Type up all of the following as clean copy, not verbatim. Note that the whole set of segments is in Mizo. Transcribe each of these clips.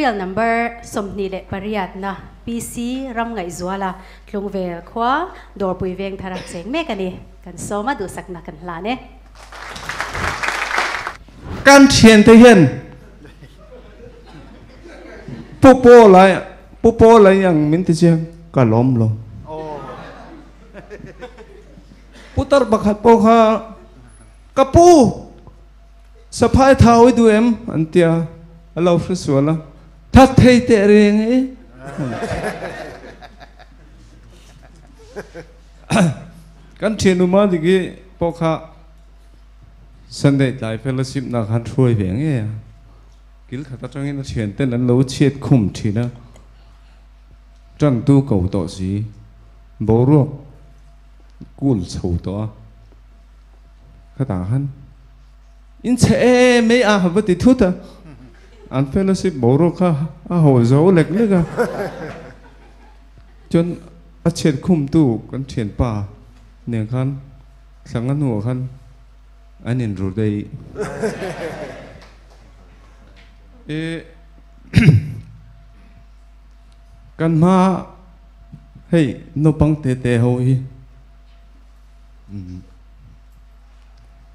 Serial number 28 na PC Ramngaihzuala Tlungvel khua Dawrpui Vengthara cheng mek a ni. Kan sawm a, duhsakna kan hlan e. Kan thiante hian Pu Paula Pu Paula i ang min ti chiang ka lawm lo. Putar pakhat pawh kha ka pu saphai thau i duh em an tia a lo hre sual a that thei teh reng e. Kan thianuma dik hi pawh kha Sunday tlai fellowship na khan hruai ve ngei a, kil khat atangin a thianten an lo chhiat khum thin a, tantu ko tawh si, boruak kul chho tawh a, khatah khan in chhe em mai a va ti thut a, an fellowship boruak kha a haw zo lek lek a, chuan a chhiat khumtu kan thianpa nen khan Thlang a hnuah khan an inru daih. I kan hma hei naupang te te ho hi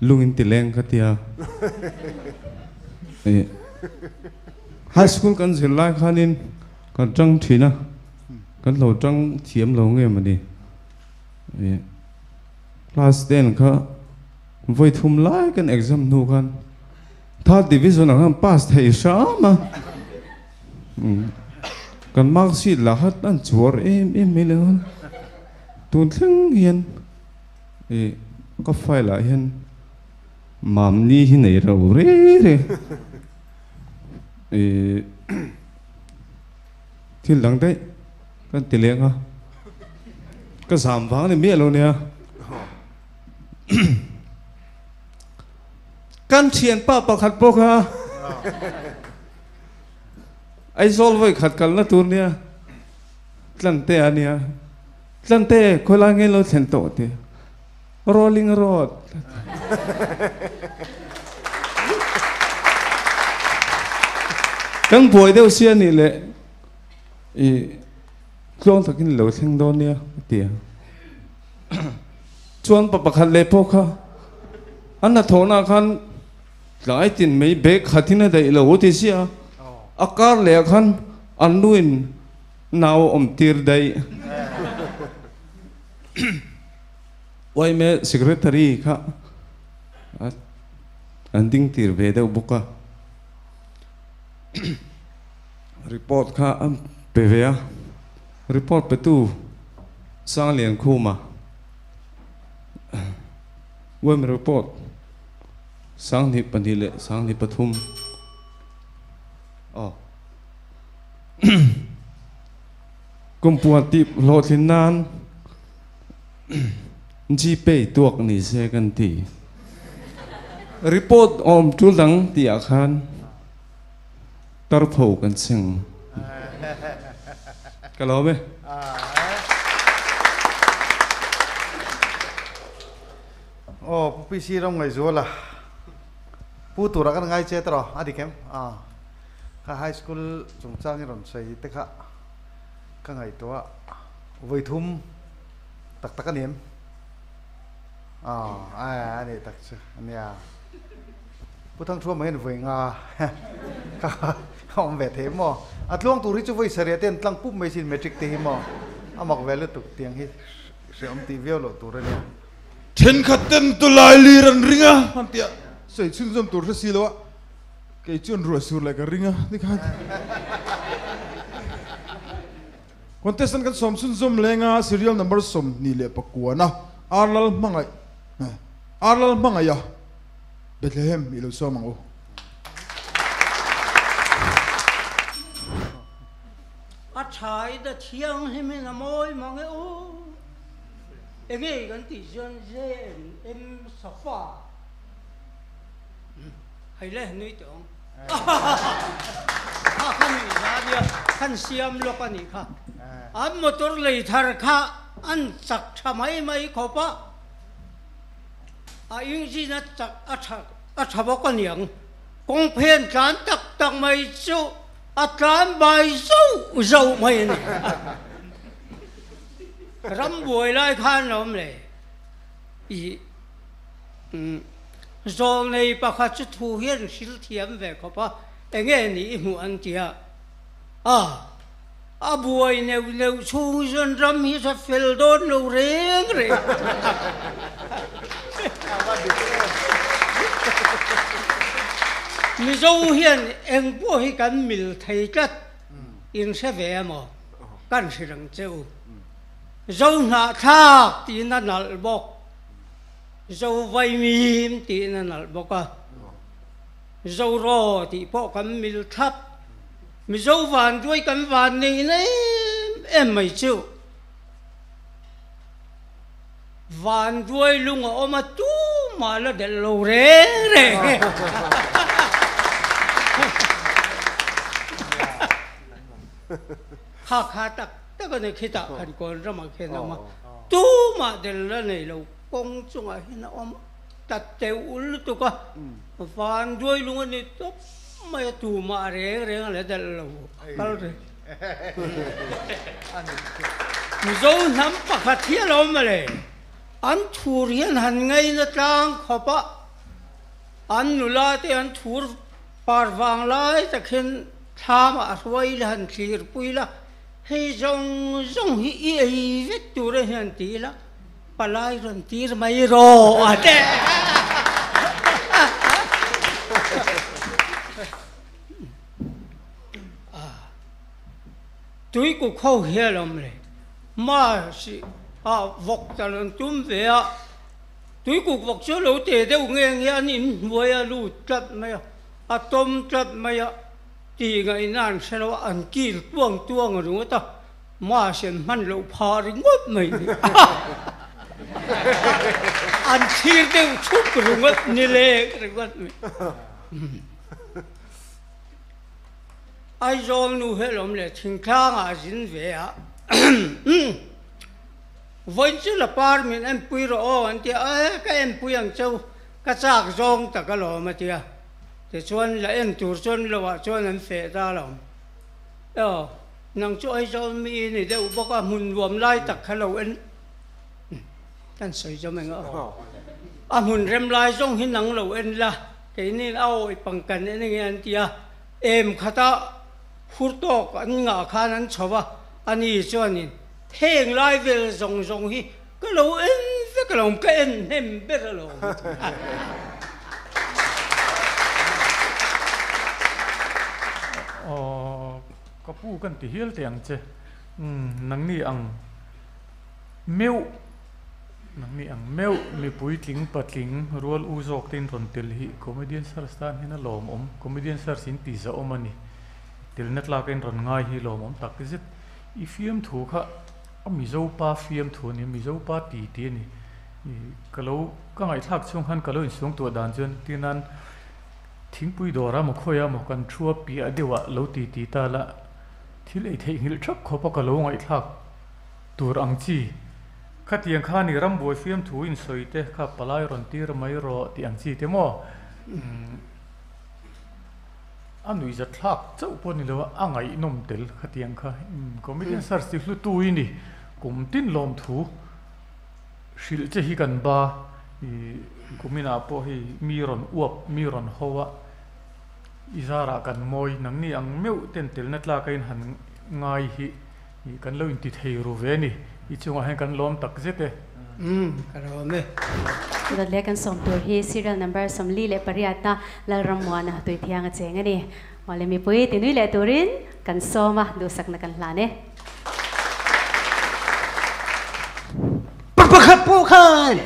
lung in ti leng kha tia. I high school kan zir lai khanin kan tang thin a, kan lo tang thiam lo nge mawni. Class 10 kha vawi thum lai kan exam hnu khan third division ah khan pass thei hram a, kan mark sheet lah kha an chuar em em mai leh nghal, tun thleng hian ih ka file ah hian mamni hi nei reuh re re ih thil dang daih. Kan ti leng a, ka zam vang ni miah lo nia. Kan thianpa pakhat pawh kha Aizawl vawi khat kalna tur nia, Tlante a nia, Tlante khawilai nge lo thlen tawh ti, Rolling road. Kan buai deuh sia nih leh. I tluang takin lo thleng dawn nia a ti a. Chuan pa pakhat leh pawh kha an hnathawhnaah khan tlai tin mai bag khatin a daih lo ti sia, a kar lehah khan an nuin nau a awm tir daih. Uaime secretary kha an ding tir ve deuh bawk a. Report kha a pe ve a, report petu Sangliankhuma UM report 2002 leh 2003 aw kumpuan tih hlawhtlin nan Gpay tuak ni se kan ti. Report awm tul dang tih ah khan Tarpho kan ching. Ka lawm e. Aw Pu PC ram ngaihzual a Pu tura kan ngai che tawh a dik em? Aw kha high school chungchang i rawn sawi te kha ka ngaihtuah vawi thum tak tak a ni em? Aw a nih tak chu a nia. Pu Thangthuama hian vawi nga ka awm ve thei maw? A tluang tur hi chu vawi sarih te an tlang pup mai sin matric te hi maw? A mak ve lutuk tiang hi hrehawm tih viau loh tur a nia. Thenkhat ten tulai lir an ring a an tia sawi chhunzawm tur hre si lo a kei chuan ruah sur leh ka ring a tikhan contestant kan sawm chhunzawm leng a serial number 29 a Arlal hmangaih Arlal hmangaih a. Bethlehem i lo sawm ang u. A tha i da thianghlim in a mawi mang e u. Enge kan tih chuan JNM Safa hei le nui teh ang. Kha kha nuih za nia khan siam lawk a nih kha. An motor lei thar kha an chak tha mai mai khawp a. A engine a chak a tha a tha bawk a niang. Kawng phen tlan tak tak mai chu A tlan bai zauh zauh mai a ni. Ram buai lai khan a awm le. I zawlnei pakhat chu thu hian hril thiam ve khawp a, enge ni i hmuh an ti a. A, a buai neuh neuh chhung chuan ram hi tha fel dawn lo reng reng. Mizo hian eng pawh hi kan mil thei tlat, in hre ve a maw? Kan hre reng che u. Zo hnahthlak tiin a nalh bawk, Zo vaimim tiin a nalh bawk a, Zo raw tih pawh kan mil thlap. Mizo vanduai kan van nei na em em mai chu. Vanduai lung a awm a tumah la delh lo reng reng e. Kha kha tak tak a ni khitah khan kawn ramah khian a awm a, tumah delh la nei lo kawng chungah hian a awm a. Ta teuh lutuk a, vanduai lung a ni tawp mai a, tumah reng reng a la delh lo kal reng. Mizo hnam pakhat hi a lo awm le, an thur hian han ngaina tlang khawp a, an nula te an thur par vang lai tak hian thlam ah a hruai la han thlir pui la, hei zawng zawng hi i ei vek tur a hian ti ila. Palai rawn tir mai rawh a ti. Tui ku kho hial awm le. Ma si a vawk ta rawn tum ve a. Tui kuk vawk chu lo te deuh nge nge an in hnuai a lut tlat mai a, a tawm tlat mai a tih ngaihna an hre lo a, an kil tuang tuang ringawt a. Mahse an hman loh phah ringawt mai ni. An thlir deuh thup ringawt ni lek ringawt mai. Aizawl nu he lawm leh thingtlangah a zin ve a. Vawiin chu la par min enpui rawh aw an ti a, e ka enpui ang cheu ka chak zawng tak alawm a ti a. Tichuan la en tur chuan loah chuan an feh ta alawm. Aw. Nang chu Aizawl mi i ni deuh bawk a, hmun nuam lai tak kha lo en kan sawi zawm eng a, a hmun rem lai zawng hi nang lo en la, keini a awih pang kan en enge an ti a, em khata hur tawk an ngah khan an chho a, ani chuanin heng lai vel zawng zawng hi ka lo en vek alawm, ka en hnem ber alawm. Ka pu kan ti hial teh ang che. Umm nangni ang meuh nangni ang meuh mipui tling patling rual u zawk te in rawn tel hi comedian search tan hian a lawmawm comedian search in ti zahawm a ni telna tlak a in rawn ngai hi lawmawm tak zet i fiamthu kha a mizo pa fiamthu a ni mizo pa ti ti a ni ka lo ka ngaihthlak chhung khan ka lo insuang tuah dan chuan tinan Thingpui dawra maw khawiah maw kan thu a piah deuhah lo ti ti ta la, thil ei theihnghilh thap khawpa ka lo ngaihthlak tur ang chi. Khatiang kha ni rambuai fiamthu in sawi te kha palai rawn tir mai rawh tih ang chi te maw? A nuihzat thlak chauh pawh ni lo a, a ngaihnawm tel khatiang kha. Comedian search ti hlutu i ni, kum tin lawmthu. Hrilh che hi kan ba i kuminah pawh hei mi rawn uap, mi rawn ho a, i zarah kan mawi nangni ang meuh ten telna tlak a in han ngai hi i kan lo inti thei ru ve a ni, i chungah hian kan lawm tak zet e. Umm ka lawm e. Dawt leh kan sawm tur hi serial number 48 na Lalrammuana Tuithiang a cheng a ni. Awle mipui tinui leh turin kan sawm a, duhsakna kan hlan e. Pakhat pawh khan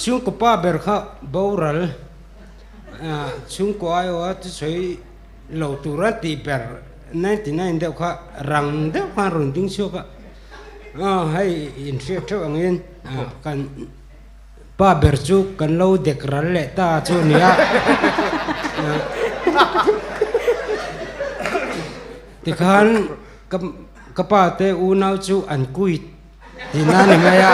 chhungkaw pa ber kha boral chhungkaw aiawha thusawi lo tura tih ber 99 deuh kha rang deuh khan rawn ding chhuak a hei inhriat theuh angin kan Pa ber chu kan lo dek ral leh ta chu a nia. Tikhan ka pa te unau chu an kuit tihna a ni mai a.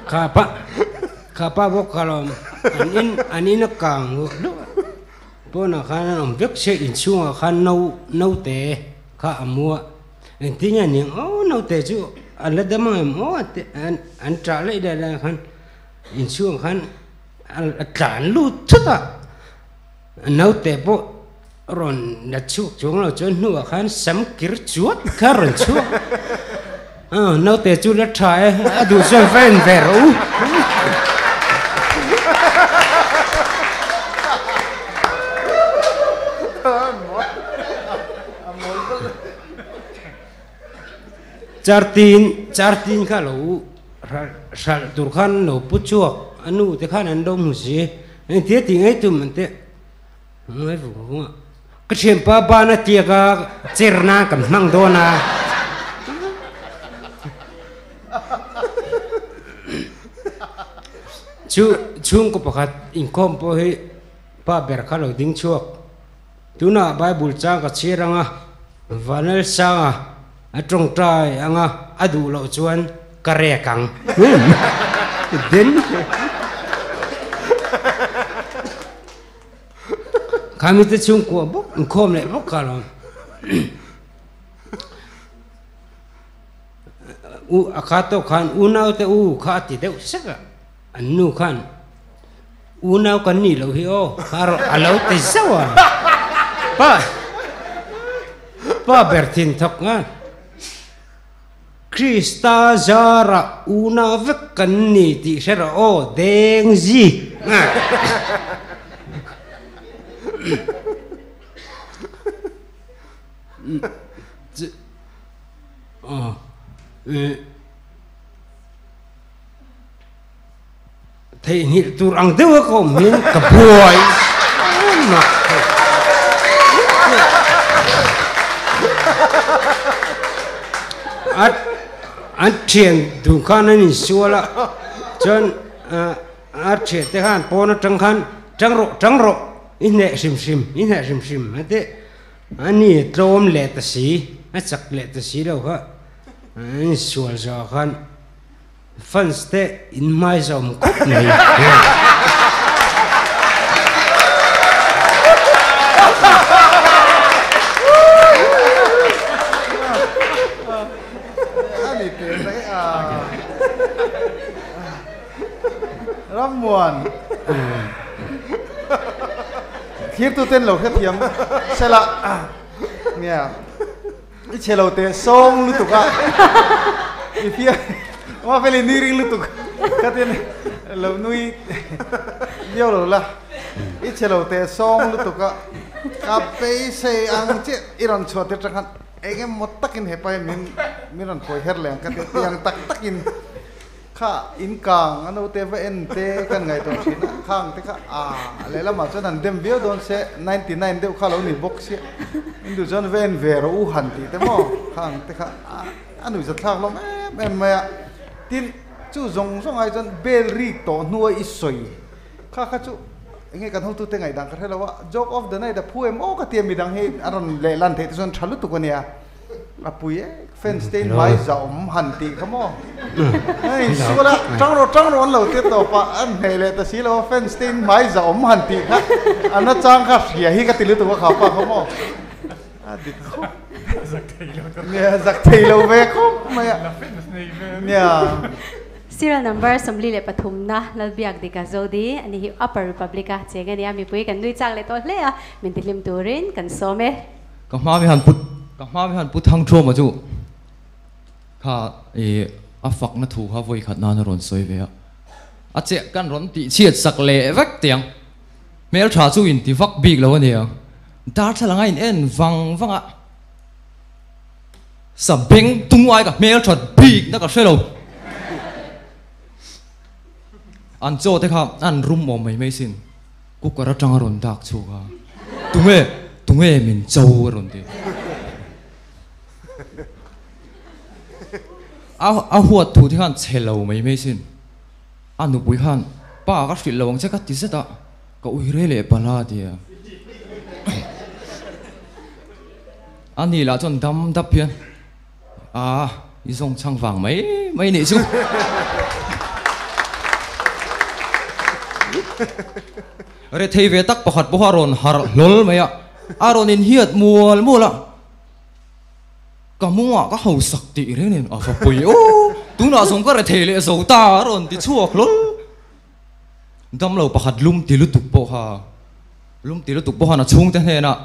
Kha pa kha pa bawk kha lawm an in an in a kang luah luah a pawnah khan an awm vek se inchhungah khan no naute kha a mu a engtin nge aniang aw naute chu a la dam ang em aw an an ṭah laih laih lai khan inchhungah khan a tlan lut thut a naute pawh rawn la chhuak chuang lo chuan hnuah khan sam kir chuat kha rawn chhuak a naute chu la tha e a duh chuan va en ve rawh u. Chartin chartin kha lo hralh tur khan lo pu chhuak a nu te khan an lo hmu si engtia tih ngei tum an teh. Ngai vung vung a, ka thianpa ban a tiak a cher nan kan hmang dawn a. Chu chhungkaw pakhat inkhawm pawh hi pa ber kha lo ding chhuak. Tunah Bible chang ka chhiar ang a, Vanel Sanga a tawngtai ang a, a duh loh chuan ka rek ang. Den. Khami te chhungkua bawk inkhawm leh bawk kha lo. U a kha tawk khan unau te u kha a ti deuh sek a, an nu khan unau kan nih loh hi aw kha rawh a lo ti zauh a. Pa pa ber thin thawk nga. Krista zarah unau vek kan ni tih hre rawh aw, deng zi. Theihnghilh tur ang deuha ka awm hian ka buai mak thei. A an thian dun khan an insual a, chuan a thian te khan pawn atang khan tang rawh tang rawh i hneh hrim hrim i hneh hrim hrim a ti. A ni tlawm leh ta si a chak leh ta si lo kha an insual zawh khan. Fans te in hmai zawm khawp mai. Rammuan thirtu ten lo hrethiam sela nia. I chhe lo teh sawng lutuk a, i fia ma fel i nui ring lutuk khatin lo nui viau lo la, i chhe lo teh sawng lutuk a, ka beisei ang chiah i rawn chhuah tir tang khan eng emaw takin hepa hi min min rawn khawi her leh ang ka ti tiang tak takin. Kha in kang a naute va en te kan ngaihtuah thin a, khang te kha a lehlamah chuan han dem viau dawn se 99 deuh kha lo ni bawk sia, in duh chuan va en ve rawh u han tih te maw khang te kha a nuihza thlak hlawm em em mai a, tin chu zawng zawng ai chuan bel rik tawh hnua i sawi kha kha chu enge kan hotute ngaihdan ka hre lo a, joke of the night a phu em aw ka tia midang hi a rawn lehlan theih te chuan tha lutuk a nia. A pui e, fans te in hmai za awm han tih kha maw. Hei sual a, tang rawh tang rawh an lo ti tawp a, an hmeh leh ta si lo a, fans te in hmai za awm han tih kha a nachang kha hria hi ka ti lutuk a kha pa kha maw. A dik khawp. Zak thei lo ta. Nia, zak thei lo ve khawp mai a. La fans nei ve. Nia. Serial number 43 na Lalbiak Dika Zodi ani hi Upper Republic a cheng a nia, mipui kan nui chak leh tawh hle a, min tihlim turin kan sawm e. Ka hma mi han pu ka hma mi han pu thang thuama chu kha i a fakna thu kha vawi khat nan a rawn sawi ve a, a che kan rawn tih chhiat sak leh vek tiang hmel tha chu in ti vak bik lo a nia, darthlalang a in en vang vang a, sa beng tung ai ka hmel that bik na ka hre lo, an chaw te kha an rum awm mai mai sin. Cooker atang a rawn dak chhuak a, Tunge, tunge min cho a rawn ti. A a huat thu te khan chhe lo mai mai sin. A nupui khan, Pa ka hrilh lo ang che ka ti zet a, ka ui rei leh palh a ti a. Ani lah chuan dam dap hian, Aa, i zawng chhang vang mai mai nih chu. Rethei ve tak pakhat pawha rawn harh hlawl mai a, a rawn inhiat mual mual a. Ka mungah ka hausak tih reng nen a va pawi aw, tunah zawng ka rethei leh zo ta a rawn ti chhuak hlawl. Damlo pakhat lum ti lutuk pawh kha, lum ti lutuk pawh khan a chhungte hnenah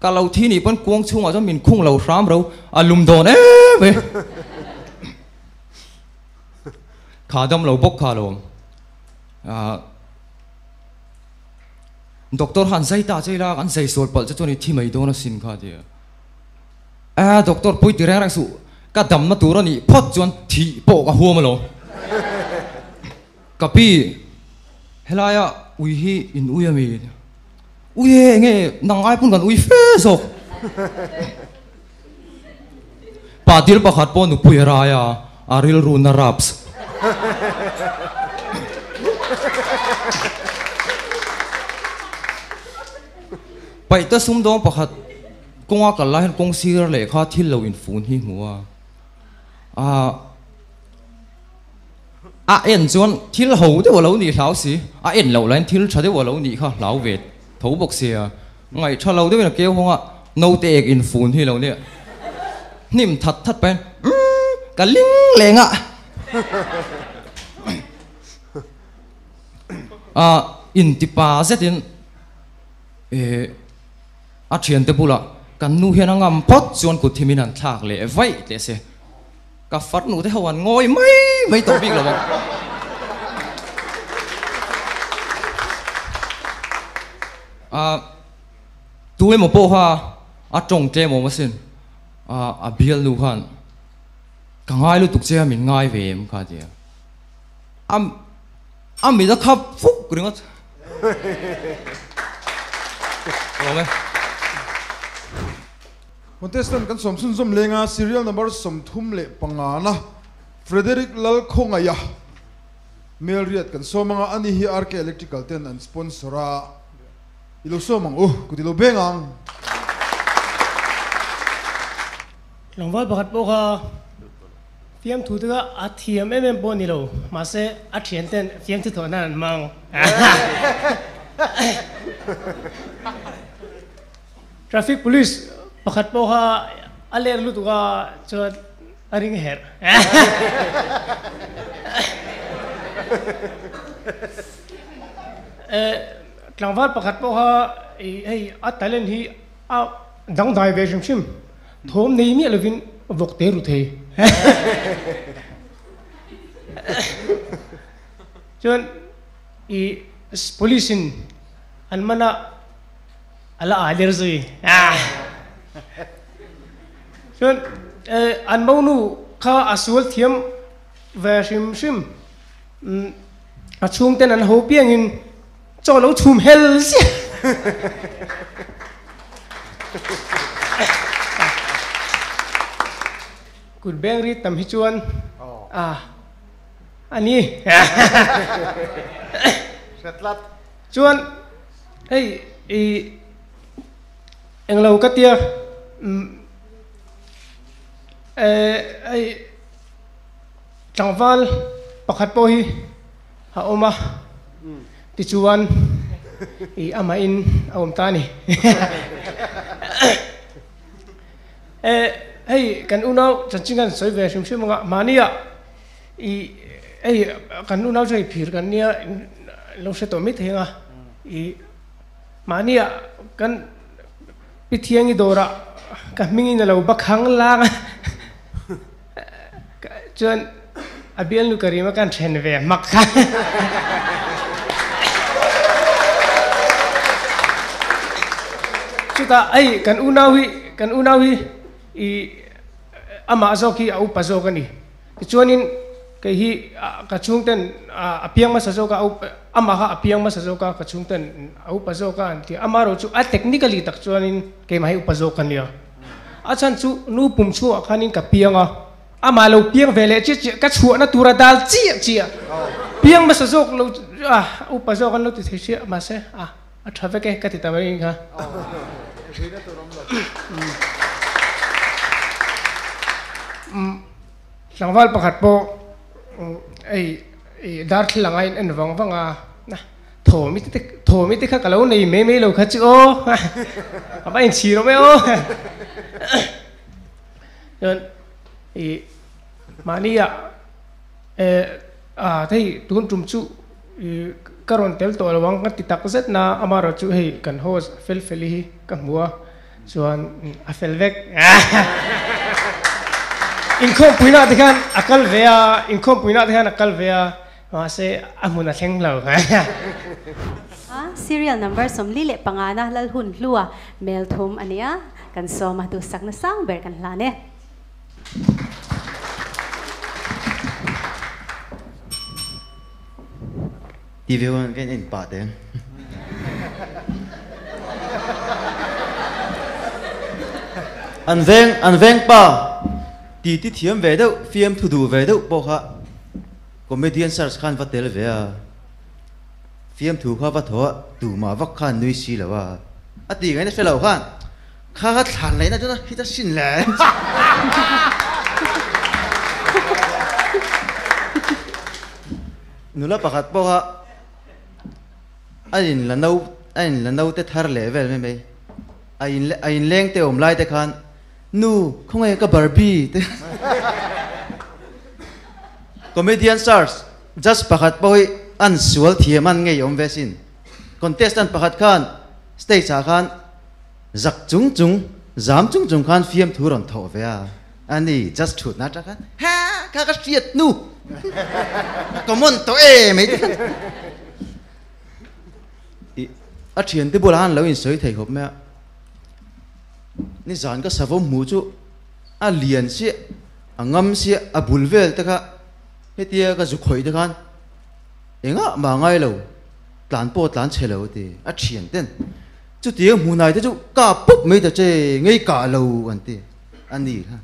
ka lo thi nih pawn kuang chhungah chuan min khung lo hram ro, a lum dawn em mai. Kha damlo bawk kha alawm. Ahh Doctor khan zai ta che ila kan zai sual palh che chuan i thi mai dawn asin kha a ti a. A doctor pui ti reng reng suh, ka damna tur a nih phawt chuan thih pawh ka huam alawm. Ka pi, helaia ui hi in ui ami? Ui e, enge nang ai pawn kan ui fe zawk. Pa dil pakhat pawh nupui a rai a, a rilru na raps. Paihte sumdawng pakhat kawnga kal lai hian kawng sir lehkha thil lo infun hi hmu a. Ahh. A en chuan thil ho deuh a lo nih hlau si, a en loh laiin thil tha deuh a lo nih kha hlau ve tho bawk sia. Ngaih tha lo deuhin a keu hawng a, naute ek infun hi lo nia. Hnim that that pahin, Umm, ka ling leng a. A intipa zetin eh a thiante bulah kan nu hian a ngam phawt chuan kut hi min han thlak leh vaih teh se. Ka farnu te ho an ngawi mai mai tawh bik lo ang. A tu emaw pawh kha a tawng tlem awm asin. A a bialnu khan ka ngai lutuk che a min ngai ve em kha a ti a. A a mit a khap fuk ringawt. Awm e. Contestant kan sawm chhunzawm lenga serial number 35 na Frederick Lalkhawngaiha Melriat kan sawm anga ani hi RK Electrical ten an sponsor a i lo sawm ang u kut i lo beng ang. Tlangval pakhat pawh kha fiamthu te kha a thiam em em pawh a ni lo mahse a thian ten fiamthu thawh nan an hmang. Traffic police pakhat pawh kha a ler lutuk a chuan a ring herh. Tlangval pakhat pawh kha hei a talent hi a dangdai ve hrim hrim. Thawm nei miah lovin vawk te ru thei. Chuan i police in an man a. A la ai der zui. Chuan an monu kha a sual thiam ve hrim hrim. A chhungten an ho piangin chaw lo chhum hel ziah. Kut beng ri tam hi chuan a a ni. Chuan Hei i englo ka tia hei tlangval pakhat pawh hi a awm a tichuan i amahin a awm ta a ni. Hei kan unau chanchin kan sawi ve hrim hrim anga mahnia i hei kan unau chu hei phir kan nia lo hre tawh mai thei anga. I mahnia kan Pi Thiangi dawrah ka hmingin a lo bakhang lang a, chuan a bialnu ka rima kan then ve hmak kha. Chutah hei kan unau hi kan unau hi i amah zawk hi a upa zawk a ni. Tichuanin kei hi ka chhungten a piang hmasa zawk a, amah kha a piang hmasa zawk a, ka chhungten a upa zawk a an ti a. Amaherawhchu a technically tak chuanin keimah hi upa zawk ka nia. A chhan chu nu pum chhungah khanin ka piang a, amah lo piang ve leh chiah chiah ka chhuahna tura dal chiah chiah piang hmasa zawk lo a upa zawk an lo ti thei sia mahse a tha vek e ka ti ta mai kha. Tlangval pakhat pawh hei darthlalang a in en vang vang a, thawm i te thawm i te kha ka lo nei mai mai lo kha chu aw a va inchhir awm e aw chuan ih mahnia eh ah hei tun tum chu ih ka rawn tel tawh lo ang ka ti tak zet na amaherawhchu chu hei kan host fel fel hi ka hmu a. Chuan a fel vek. Inkhawmpuina te khan a kal ve a, inkhawmpuina te khan a kal ve a, mahse a hmun a thleng lo. Serial number 45 na Lalhun Hlua mel thum a nia, kan sawm a duhsakna sang ber kan hlan e. TV huan kan en pah teh ang. An veng an veng pa ti ti thiam ve deuh fiam thu duh ve deuh pawh kha comedian search khan va tel ve a fiam thu kha va thaw a tumah vak khan nui si lo a a ti ngaihna hre lo khan kha kha thlan laihna chuan a hit a sin le. Nula pakhat pawha a in la no a in la no te thar leh vel mai mai a in a in leng te awm lai te khan nu khawnge ka Barbie te Comedian search judge pakhat pawh hi an sual thiam an ngei awm ve sin contestant pakhat khan stage ah khan zak chung chung zam chung chung khan fiamthu rawn thawh ve a. Ani just thut na atang khan ha kha ka hriat nu common tawh e mai te khan i a thian te bulah khan lo in sawi thei khawp mai a nizan ka savawm hmuh chu a lian chiah a ngam chiah a bul vel te kha hetia ka zu khawih te khan engah mah ngai lo tlan pawh tlan chhe lo ti a thian ten chutia hmuhnai te chu ka pawp mai ta che ngei kah lo an ti. A ni kha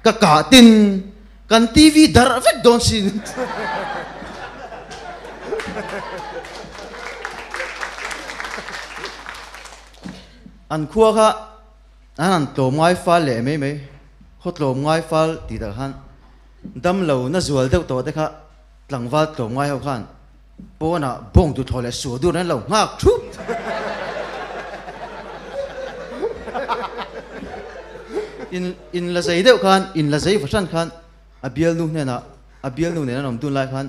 ka kah tin kan TV darh vek dawn sin. An khua kha an han tlawm ngai fal leh mai mai, khaw tlawm ngai fal tih tak khan dam lo na zual deuh tawh te kha tlangval tlawm ngai ho khan pawnah bawng tuthlawh leh sual dur an lo nghak thup. In in la zei deuh khan in la zei fahran khan a bialnu hnenah a bialnu nen an awm dun lai khan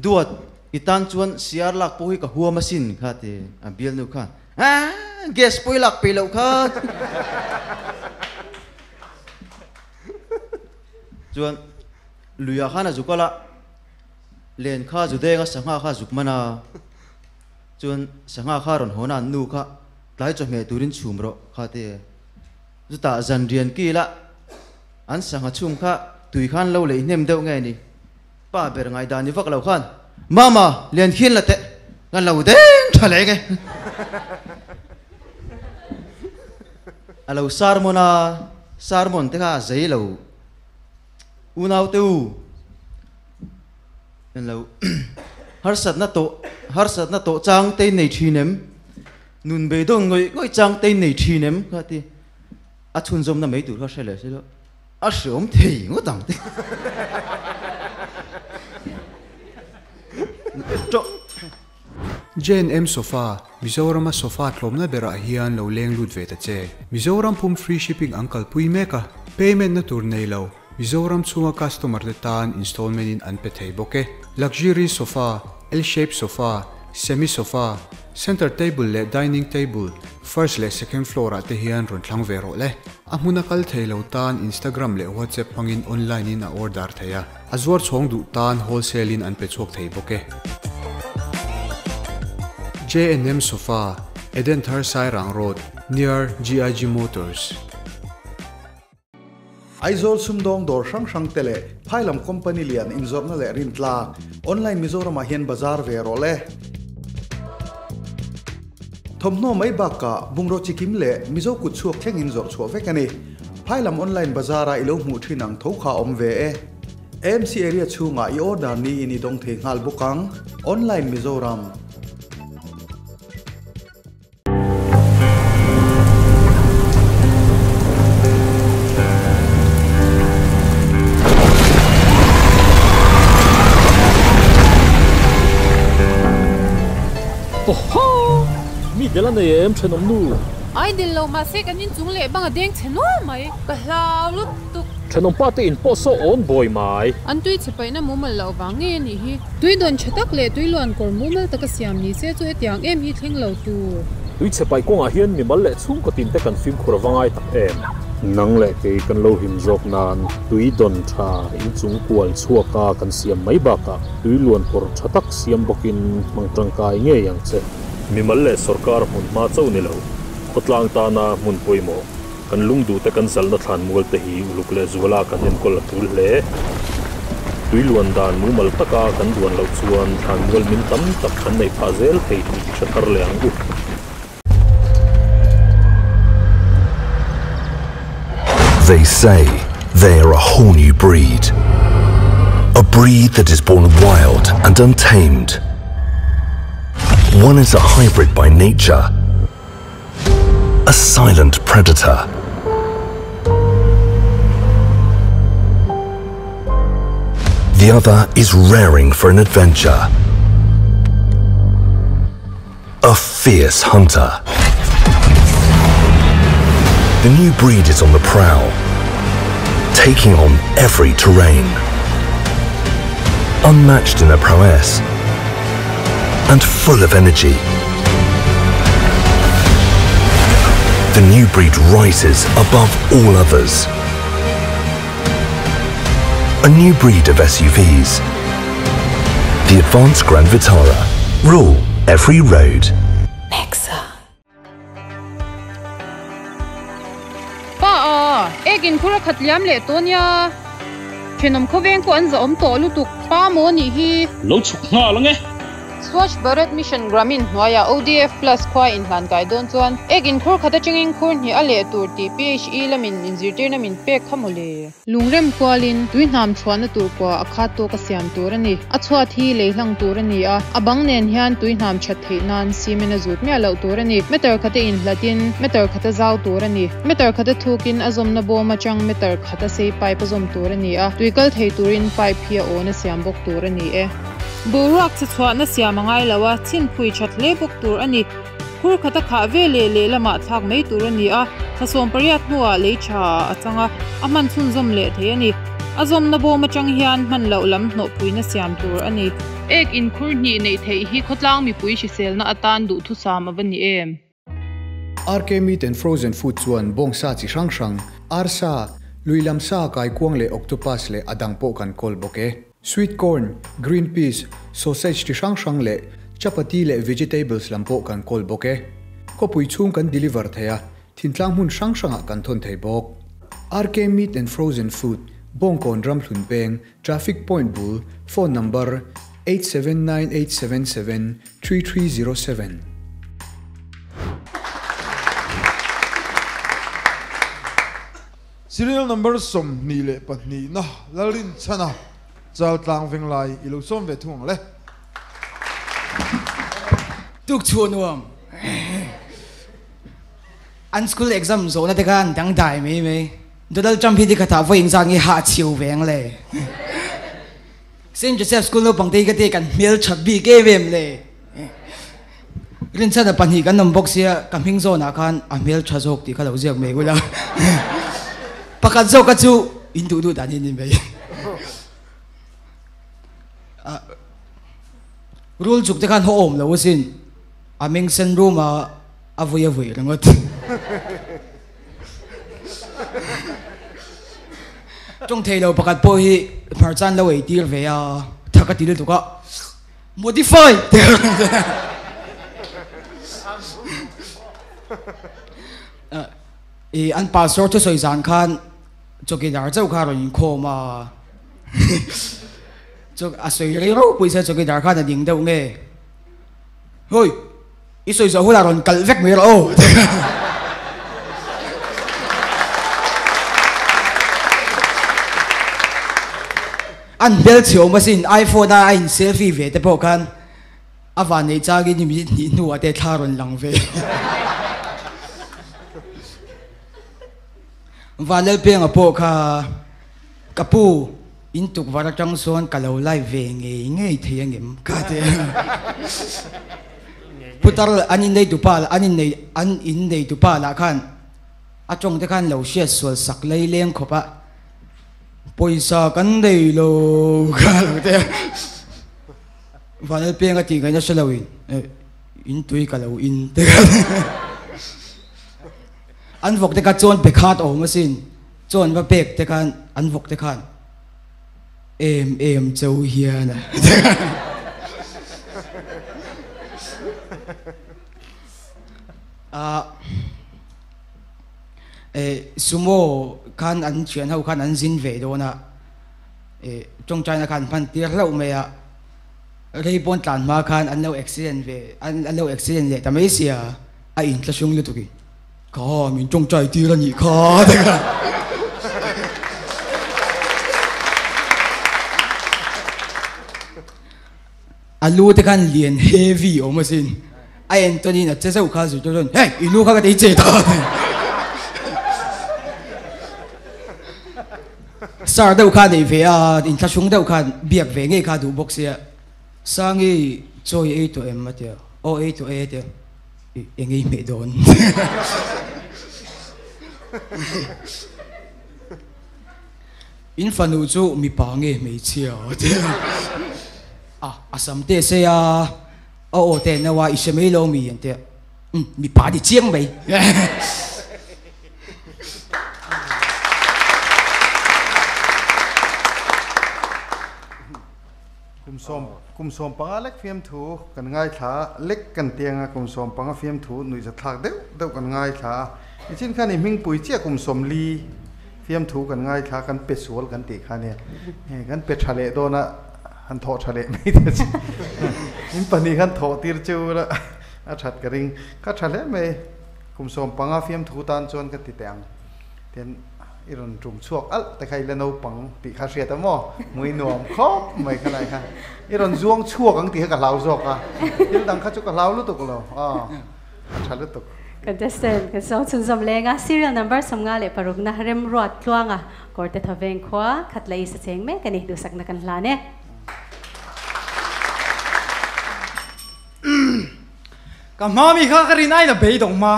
duat i tan chuan siar lak pawh hi ka huam asin kha ti a bialnu khan ah gas pawh i lak peih loh kha chuan luiah khan a zu kal a. Len kha zu deng a sangha kha zuk man a, chuan sangha kha rawn hawn a an nu kha tlai chawhmeh turin chhum rawh kha ti. Chutah zan rian kil a an sangha chhum kha tui khan lo leih hnem deuh nge ni? Pa ber ngaihdan ni vak lo khan Mama len khian la teh ka lo deng tha leh nge. A lo sermon a, sermon te kha a zei lo. Unaute u. Lo harsatna tawh harsatna tawh chang te in nei thin em? Nun beidawn ngawih ngawih chang te in nei thin em? Kha ti a chhunzawmna mai tur kha hre leh se chu a hreawm thei ngawt ang te. JNM Sofa, Mizorama sofa tlawmna berah hian lo leng lut ve ta che. Mizoram pum free shipping an kalpui mek a, payment na tur nei lo, Mizoram chhunga customer te tan installment in an pe thei bawk e. Luxury sofa, L-shape sofa, semi sofa, center table leh dining table, first leh second floor ah te hian rawn thlang ve rawh le. A hmuna kal thei lo tan Instagram leh WhatsApp hmangin online in a order thei a. A zuar chhawng duh tan wholesale in an pe chhuak thei bawk e. JNM Sofa, Edenthar Sairang Road, near GIG Motors. Aizawl sumdawng dawr hrang hrang te leh phailam company lian inzawrhna leh rintlak online Mizoramah hian bazar ve rawh le. Thawmhnaw mai bakah bungraw chikim leh Mizo kut chhuak thleng in zawrh chhuah vek a ni. Phailam online bazar-a i lo hmuh thin ang tho kha a awm ve e. AMC area chhungah i order niin i dawng thei nghal bawk ang. Online Mizoram. Awhaw! Mi del a nei em thenawm nu? Ai del lo mahse kan inchung leh bang a deng chhe nual mai. Ka hlau lutuk. Thenawm pa te in pawh saw awn buai mai. An tui chhe paihna mumal loh vang ngei a nih hi. Tui dawn tha tak leh tui luan kawr mumal taka siam ni se chu hetiang em hi thleng lo tur. Tui chhe paih kawngah hian mimal leh chhungkaw tin te kan fimkhur a va ngai tak em. Nang leh kei kan lo him zawk nan tui dawn tha inchung kual chhuaka kan siam mai bakah tui luan kawr tha tak siam bawkin hmang tangkai ngei ang che. Mimal leh sorkar hmun hma chauh ni lo, khawtlang tana hmun pawimawh, kan lungduhte kan zalhna thlan mual te hi uluk leh zuala kan enkawl a tul hle. Tui luan dan mumal taka kan duan loh chuan thlan mual min tam tak kan neih phah zel thei tih i hre thar leh ang u. They say they are a whole new breed. A breed that is born wild and untamed. One is a hybrid by nature, a silent predator. The other is raring for an adventure. A fierce hunter. The new breed is on the prowl, taking on every terrain. Unmatched in their prowess and full of energy. The new breed rises above all others. A new breed of SUVs. The Advanced Grand Vitara. Rule every road. Nexa. Pa a, ek in khur a khat liam leh tawh nia. Thenawm khawveng pawh an zahawm tawh lutuk pa maw nih hi. Lo chhuk nghal ang e. Swachh Bharat Mission Gramin hnuaiah ODF Plus khua inhlan kai dawn chuan ek in khur khat atangin khur hnih a leh tur tih PHE lamin inzirtirna min pek kha mawle. Lungrem kualin tui hnam chhuahna tur kua a khat tawk a siam tur a ni. A chhuat hi lei hlang tur a ni a, a bang nen hian tui hnam that theih nan cement a zut miah loh tur a ni. Meter khata inhlatin meter khata zau tur a ni. Meter khata thukin a zawmna bawm atang meter khata sei pipe a zawm tur a ni a, tui kal thei turin pipe hi a awn a siam bawk tur a ni e. Boruak chhe chhuahna siam a ngai lo a, chhinphui that hle bawk tur a ni. Khur khat a khah ve leh lehlamah thlak mai tur a ni a, thla 18 hnuah lei tha a chang a, a hman chhunzawm leh thei a ni. A zawmna bawm atang hian hman loh lam hnawhpuina siam tur a ni. Ek inkhur hnih neih theih hi khawtlang mipui hriselna atan duhthusam a va ni em? RK Meat and Frozen Food chuan bawngsa chi hrang hrang, arsa, lui lam sa, kaikuang leh octopus leh a dang pawh kan kawl bawk e. Sweet corn, green peas, sausage chi hrang hrang leh chapati leh vegetables lam pawh kan kawl bawk e. Khawpui chhung kan deliver thei a, thintlang hmun hrang hrangah kan thawn thei bawk. RK Meat and Frozen Food, Bawngkawn Ramhlun Peng, Traffic Point bul, Phone number, 879877 3307. Serial number 22 na Lalrinchhana Chaltlang Venglai i lo sawm ve thung ang le. Tuk chhuah nuam. An school exam zawhna te khan dangdai mai mai. Donald Trump hi nikhatah vawi engzat nge hah chhiu ve ang le. Saint Joseph School naupang te hi ka te kan hmel that bik em em le. Rinchhana pahnih kan awm bawk sia ka hming zawnah khan a hmel tha zawk tih kha lo ziak mai ula. Pakhat zawk kha chu in duh duh dan hi ni mai. Rul chuk te khan haw awm lo asin. A meng sen rum a a vui a vui ringawt. Tawng thei lo pakhat pawh hi hmarcha an lo ei tir ve a, tha ka ti lutuk a. Modify! I an pastor thusawi zan khan chawkidar chauh kha a rawn inkhawm a, a sawi rei ropui sia chawkidar khan a ding deuh nge, Hoi! I sawi zawh hunah rawn kalh vek mai rawh aw. An hmel chhe awm asin iPhone a a in selfie ve te pawh khan a van neih changin i minute hnih hnuah te thla rawn lang ve. Vanlalpianga pawh kha ka pu in tukverh atang sawn ka lo live ve ngei ngei thei angem ka ti. Putar an in nei tupa an in nei an in nei tupa lah khan a tawng te khan lo hriat sual sak lei leng khawp a, pawisa kan nei lo kha lo te a Vanlalpianga tih ngaihna hre lo in in tui ka lo in te khan an vawk te kha chuan pe khat awm asin chuan va pek te khan an vawk te khan Em em cheu hian a. Ah eh sumo khan an thian ho khan an zin ve dawn a eh tawngtaina khan hman tir hlauh mai a rei pawn tlan hma khan an lo accident ve an lo accident leh ta mai sia a inthlahrung lutuk in. Kha min tawngtai tir a nih kha te kha. A lu te khan lian heavy awm asin. A en tawn in a che zeuh kha zirtir chuan hey i lu kha ka tei che ta. Sar deuh kha nei ve a inthlahrung deuh khan biak ve ngei kha duh bawk sia. Sangi chaw i ei tawh em a tia. Aw ei tawh e a tia. Eng ei hmeh dawn. In fanu chu mipa nge hmeichhia aw ti a. A a sam te se a, a aw te no a i hre mai lo mi an ti a. Umm mipa ni chiang mai. Kum sawm kum sawm panga lek fiamthu kan ngaithla lek kan tiang a, kum sawm panga fiamthu nuihzathlak deuh deuh kan ngaithla a, nichin khan i hmingpui chiah kum sawm li fiamthu kan ngaithla kan pe sual kan tih kha nia, kan pe tha leh dawn a han thawh tha leh mai te chu in pahnih khan thawh tir cheu la a that ka ring ka tha hle mai kum sawm panga fiamthu tan chuan ka ti teh ang tian I rawn tum chhuak alh te kha i la naupang tih kha hriat a maw? Hmui nuam khawp mai kha lai kha. I rawn zuang chhuak ang tih kha ka hlau zawk a. Thil dang kha chu ka hlau lutuk lo. Aw, a tha lutuk. Contestant kan sawng chhunzawm leng a, serial number 56 na Remruat Tluanga Kawrte Thaveng khua khat la i sa cheng mek a ni, duhsakna kan hlan e. Ka hma mi kha ka rin aina beidawng hma.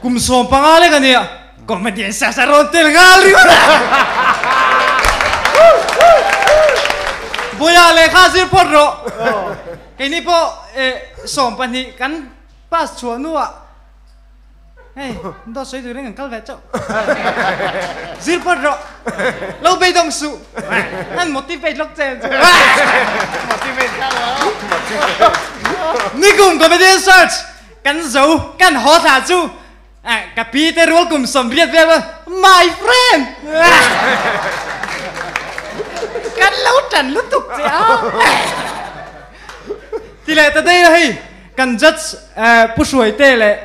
Kum 15 lek a nia. Comedian search a rawn tel nghal ringawt a. Buia lehkha zir phawt rawh. Keini pawh 12 kan pass chhuah hnuah hei dawt sawi turin kan kal ve chauh. Zir phawt rawh. Lo beidawng suh. An motivate lawk che chu. Motivate kha lo. Nikum comedian search kan zo kan haw thla chu ka pi te rual kum 80 vel my friend. Kan lo tan lutuk che a. Ti leh ta dei hei kan judge pu hruai te leh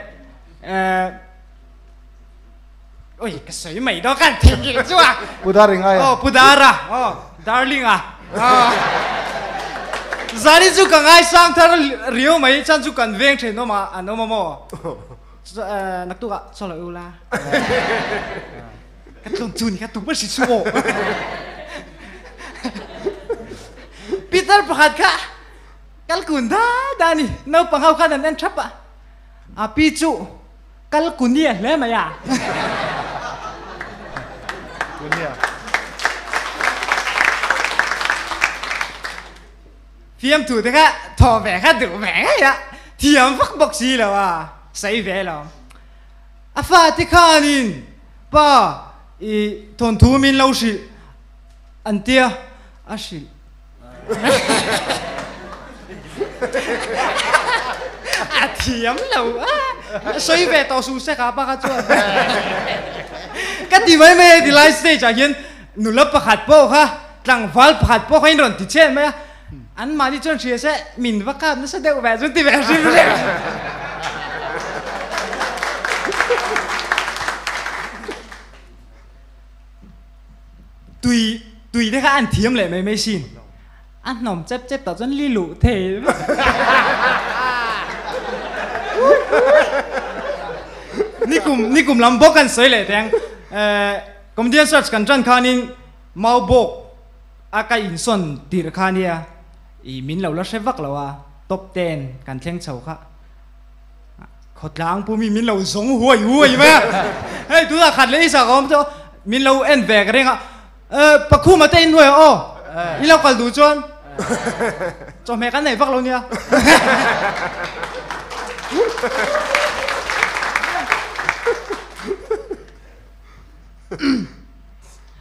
Oi, ka sawi mai dawn kan theihnghilh chu a. Pu Darling ai a. Oh, Pu Dara. Oh, Darling a. Zani chu ka ngaisang thar riau mai chan chu kan veng thin awm a, an awm a maw? Naktuk ah chaw lo ula. Ka tlawm chu ni kha tum a hri chu aw. Peter pakhat kha kal kun da da ni naupang ho khan an en thap a. A pi chu Kal kunia hle mai a. Kunia. Fiamthu te kha thaw ve kha duh ve ngei a, thiam vak bawk si lo a, sawi ve lo. A fate khanin pa i thawnthu min lo hrilh an tia, a hrilh. A thiam lo a sawi ve tawh su sek a pa kha chuan ka ti mai mai a ti lai stage ah hian nula pakhat pawh kha tlangval pakhat pawh kha in rawn ti chhen mai a an mahni chuan hria se min va kap nasa deuh ve chu ti ve hrim hrim Tui tui te kha an thiam leh mai mai sin. A hnawm chep chep tawh chuan li luh thei. Nikum nikum lam bawk kan sawi leh teng. Comedian search kan tan khanin mau bawk a ka insawn tirh kha nia i min lo la hre vak lo a top ten kan thleng chho kha. Khawtlang pu mi min lo zawng huai huai mai a, hei tunah khat leh isa ka awm chu min lo en ve ka ring a, Pakhuma te inhnuai ah aw, i lo kal duh chuan chawhmeh kan nei vak lo nia.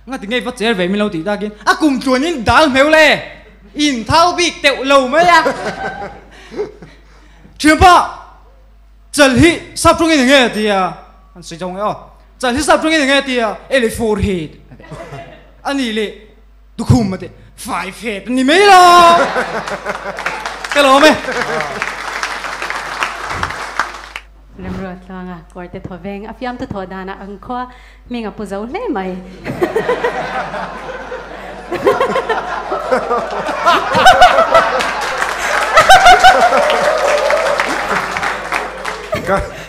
Nga ti ngei va cher ve min lo tih takin a kum tluanin dal hmeu le, inthau bik teuh lo mai a. Thianpa, chal hi sap tawngin eng nge a ti a? An sawi zawng e aw. Chal hi sap tawngin eng nge a ti a? Ele forehead a ti. A nih leh tukhum a ti. Five head a ni mai lo. Ka lawm e. Remruat tluanga kawrte thaw veng a fiamtu thawh danah ang khua hming a pu zo hle mai.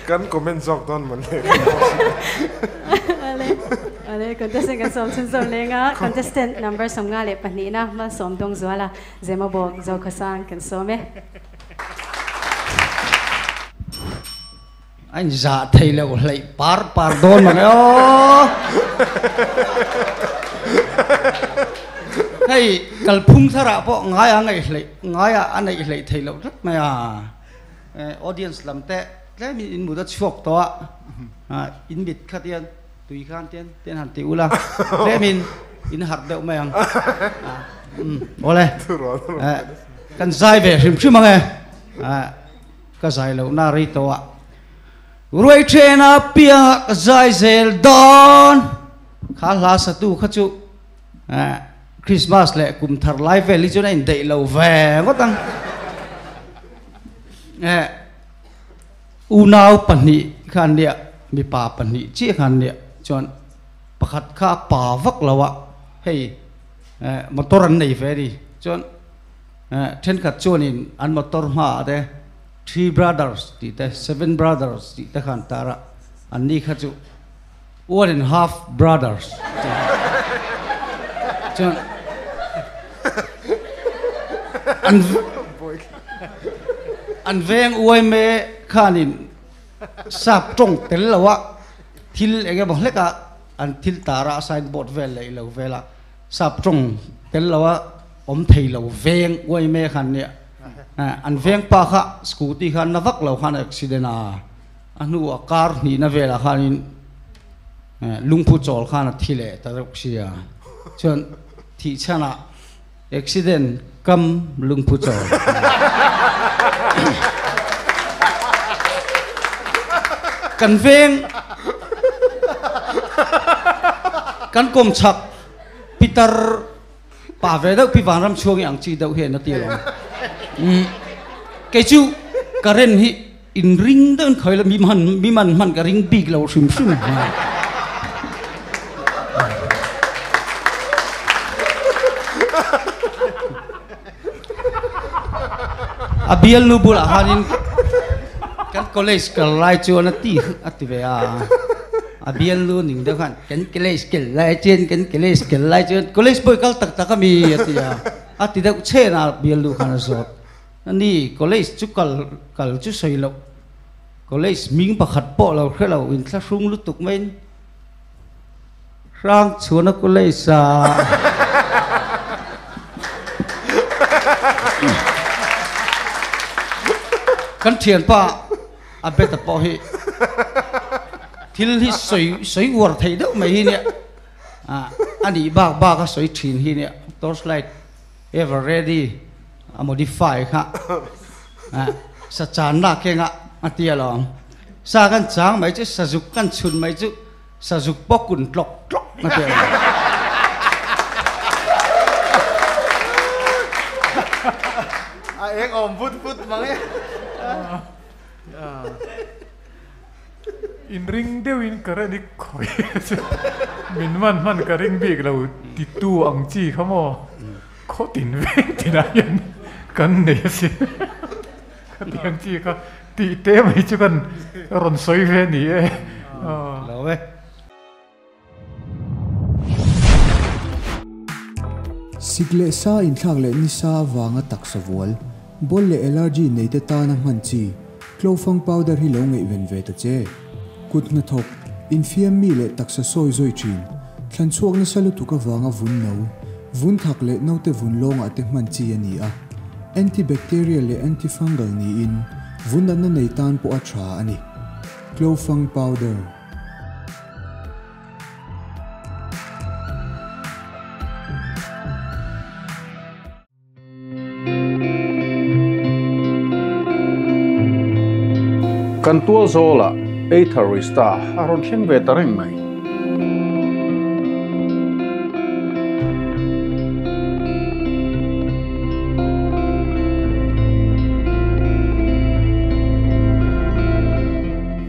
Kan comment zawk dawn mawn le. Ale ale contestant kan sawm chhun zawm leng a contestant number 52 na Malsawm Dawngzuala Zemabawk Zokhawsang kan sawm e. A inzah thei loh hleih par par dawn mang e aw. Hei kalphung tharah pawh ngaia ngaih hleih ngaia a neih hleih thei loh tlat mai a. Audience lam te tlemin in mut a chhuak tawh a, in mit kha tian tui khan tian tian han ti ula tlemin in harh deuh mai ang. Awle kan zai ve hrim hrim ang e. Ka zai lohna rei tawh a, Ruai thena piangah ka zai zel dawn. Kha hla satu kha chu Christmas leh kum thar lai vel hi chuan a indaih lo ve ngawt ang. Unau pahnih kha an nia, mipa pahnih chiah kha an nia chuan pakhat kha a pa vak lo a, hei motor an nei ve a ni chuan. Thenkhat chuanin an motor hmaah te Three Brothers tih te, Seven Brothers tih te kha an tar a, anni kha chu One and Half Brothers tih chuan an an veng uaime khanin sap tawng tel lo a thil eng emaw hlek a an thil tar a signboard vel leh ilo vel a sap tawng tel lo a awm thei lo veng uai mek an nia an veng pa kha scooty kha na vak lo khan accident a a hnuah kar hnihna velah khanin lungphu chawl khan a thi leh ta deuh sia chuan thih chhanah accident kam lungphu chawl kan veng kan kawm chhak pitar Pa ve deuh pi vanram chhuang i ang chi deuh hian a ti alawm. Umm kei chu current hi in ring deuh in khawi la mi man mi man hman ka ring bik lo hrim hrim. A bialnu bulah khanin kan college kal lai chuan a ti a ti ve a. A bialnu ning deuh khan Kan college kel lai chuan kan college kel lai chuan college pawh i kal tak tak a mi a ti a, a ti deuh chhen a bialnu khan a zawt. Ani college chu kal kal chu sawi loh college hming pakhat pawh lo hre lo inthlahrung lutuk maiin Hrangchhuana college a kan thianpa A beta pawh hi thil hi sawi sawi uar theih deuh mai hi nia ah a nih bak bak a sawi thin hi nia torchlight ever ready a modify kha ah sa channa kengah a ti alawm sa kan chang mai chu sazuk kan chhun mai chu sazuk pawh kun tlawk tlawk a ti alawm. A eng awm vut vut mang e. Inring deuhin ka rani khawi chu min man hman ka ring bik lo titu ang chi kha maw khaw tin veng tinah hian kan nei asin khatiang chi kha tih te mai chu kan rawn sawi ve ni e. Lo e. Sik leh sa inthlak leh nisa avanga taksa vual, bawl leh allergy neite tana hman chi, Clofang powder hi lo ngaihven ve ta che. Kut hnathawk, infiam mi leh taksa sawi zawi thin, thlan chhuak nasa lutuk avanga vun no, vun thak leh naute vun lawngah te hman chi a ni a. Antibacterial leh antifungal niin vun natna nei tan pawh a tha a ni. Clofang powder. Kan tual zawlah Either Rista a rawn thleng ve ta reng mai.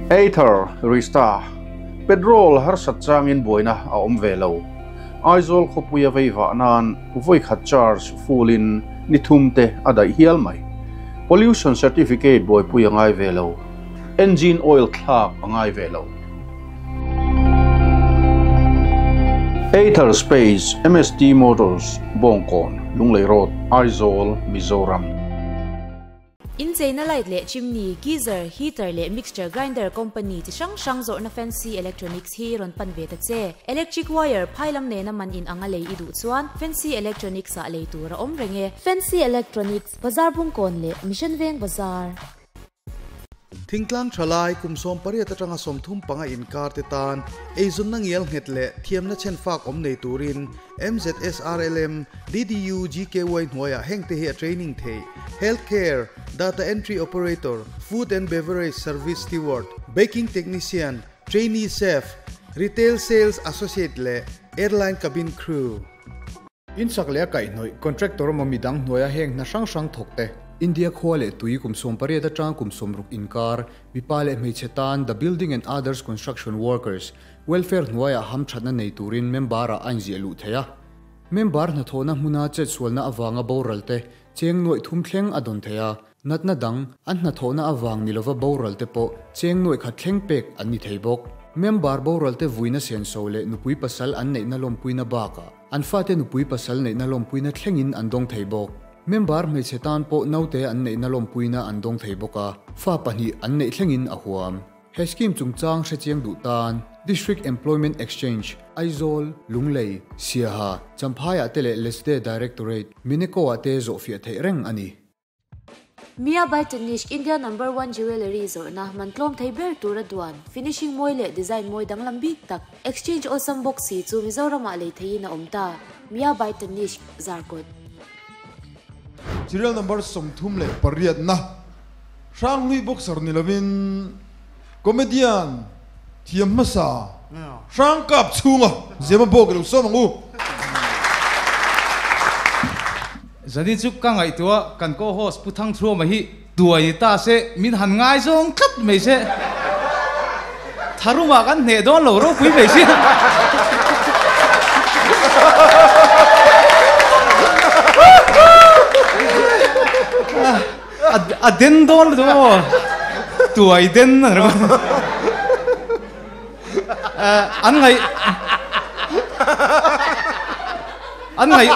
Either Rista, Petrol harsat changin buaina a awm ve lo. Aizawl khawpuia veivah nan vawi khat charge full in ni thum te a daih hial mai. Pollution certificate buaipui a ngai ve lo. Engine oil thlak a ngai ve lo. Aether Space, MST Motors, Bawngkawn, Lunglei Road, Aizawl, Mizoram. Incheina light leh chimney, geyser, heater leh mixture grinder company chi hrang hrang zawrhna Fancy Electronics hi rawn pan ve ta che. Electric wire phai lam nena man in anga lei i duh chuan Fancy Electronics ah lei tur a awm reng e. Fancy Electronics, Bazar Bungkawn leh Mission Veng Bazar. Thingtlang thalai kum 18 atanga 35 inkar te tan eizawnna ngial nghet leh thiamna chhenfak awm nei turin MZSRLM, DDU, GKY hnuaiah hengte hi a training theih, Health Care, Data Entry Operator, Food and Beverage Service Steward, Baking Technician, Trainee Chef, Retail Sales Associate leh Airline Cabin Crew. In sak leh a kaihhnawih contractor emaw midang hnuaia heng hna hrang hrang thawk te. India khua leh tui kum 18 atang kum 60 inkar, mipa leh hmeichhe tan The Building and Others Construction Workers Welfare hnuaiah hamthatna nei turin member-ah a inziah luh theih a. Member hnathawhna hmuna chetsualna avanga boral te cheng nuaih thum thleng a dawn thei a, natna dang an hnathawhna avang ni lova boral te pawh cheng nuaih khat thleng pek an ni thei bawk. Member boral te vuina senso leh nupui pasal an neihna lawmpuina bakah, An fate nupui pasal neihna lawmpuina thlengin an dawng thei bawk. Member hmeichhe tan pawh naute an neihna lawmpuina an dawng thei bawk a, fa pahnih an neih thlengin a huam. He scheme chungchang hrechiang duh tan District Employment Exchange, Aizawl, Lunglei, Siaha, Champhaiah te leh Lesde Directorate, Mineko-ah te zawhfiah theih reng a ni. Mia by Tanishq India number one jewellery zawrhna man tlawm thei ber tura duan, finishing mawi leh design mawi danglam bik tak, exchange awlsam bawk si chu Mizoramah lei theihin a awm ta. Mia by Tanishq, Zarkawt. Serial number 38 na Hranghlui boxer ni lovin comedian thiam hmasa Hrang kap chhunga zema bawk i lo sawm ang u. Zani chu ka ngaihtuah kan co-host Pu Thangthuama hi tuai ni ta se min han ngaizawng tlat mai se tharumah kan hneh dawn lo ropui mai sia. A den dawn lutuk aw tuai den a ni ringawt. An ngaih an ngaih